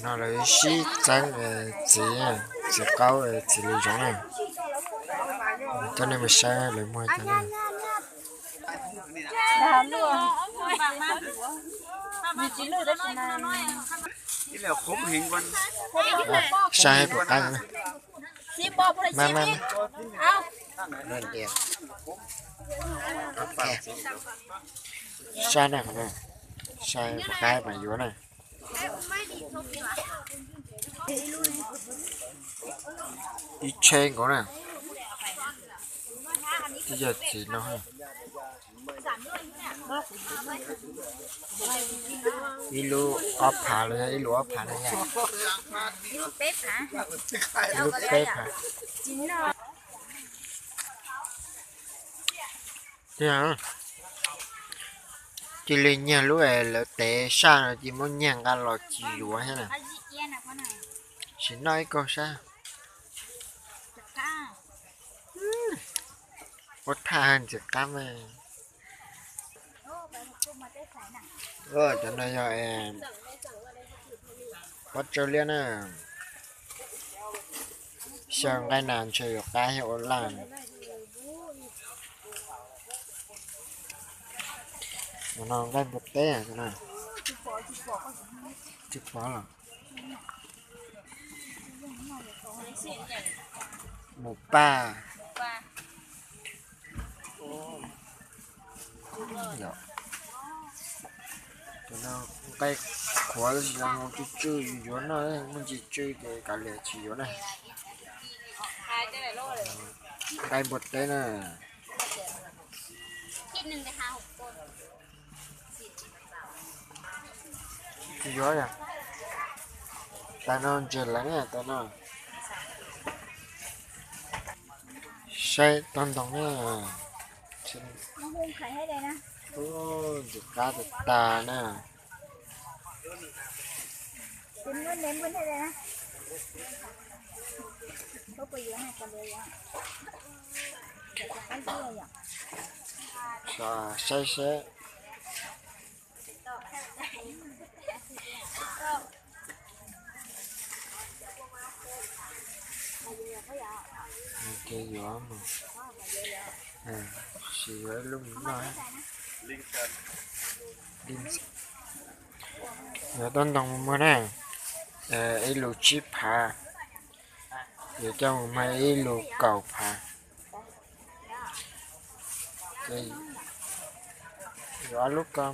No lawv sib txeeb txiv, txiv qaub txiv li zoov na. Coj nej mus saib lawv muag cov na. Saib puas qab na. Mas mas mas. Saib na, saib puas qab mas yuav na. Ib tsheb nkaus na. Twb yog txiv no. Ib lub ob phav los yog ib lub ob phav na yom. Ib lub peb phav. Tiag, cia li nyiag lub es lawv tev saj no cia muab nyiag nqa los tsis yuav thiab na. Sim noj ib kaug saib. Ua thaj ntxim qab mas. Cov no yog pob tsawb liab na. Xyaw nqaij nas ntshe yuav qab thiab ua laj. Mus no nqaij npua teb na. Tsis pom los. Mus paj. Cov no nqaij qhuav tab sis yog tsw tsw yuav noj, muaj ntsis tsw ces kav liam tsis yuav na. Nqaij npua teb na. Tsis yuav yog. Tais no ntses leev tais no. Saib toj ntoo na. Ntxim qab tas tas na. Saib saib. Ces yuav mus, sim yuav ib lub mus noj. Yuav toj ntoo mus muag na. Ib lus tsib phav, yuav coj mus muag ib lus kaum phav. Yuav ob lub ko.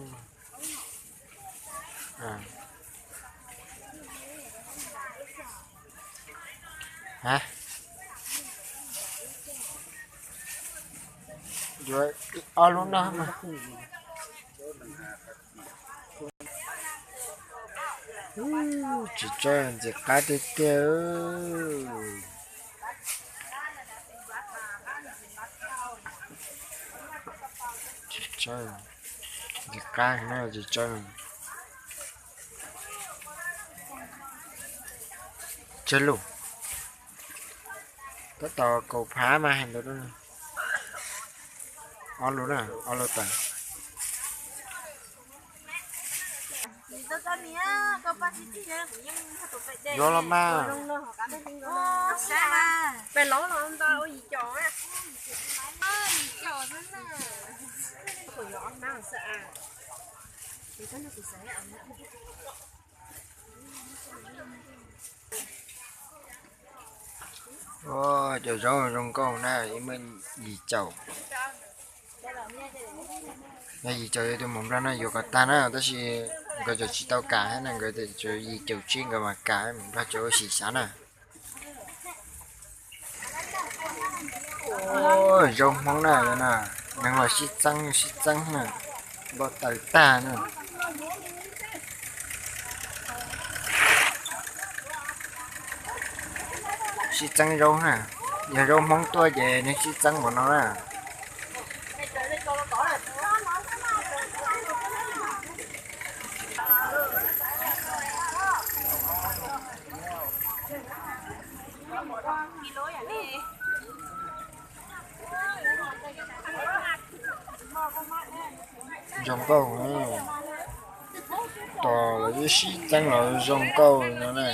Yuav ob lub no mas. Tsis tsawg, ntxim qab tiag tiag. Tsis tsawg, ntxim qab na, tsis tsawg. Tsawg lus, tab tom kaum phav mas hais ntawd. Ob lus na, ob lus tawm. Yuav los mas. Cov zaub zoo nkauj na, ib muaj yim caum. Yog yim caum yog tus maum nplog no yuav kom tag na, tab sis nkawd tseem tsis tau kam thiab na, nkawd tseem yim caum tsib nkawd mam kam, maum nplog tseem ua xyem xyav na. Zaub Hmoob na, neeg los sib txeeb sib txeeb na, npau taws tag na. Sib txeeb zaub na, yog zaub Hmoob tuaj ces neeg sib txeeb npaum no na. Zoo nkauj, tos los yeej sib txeeb los zoo nkauj no na.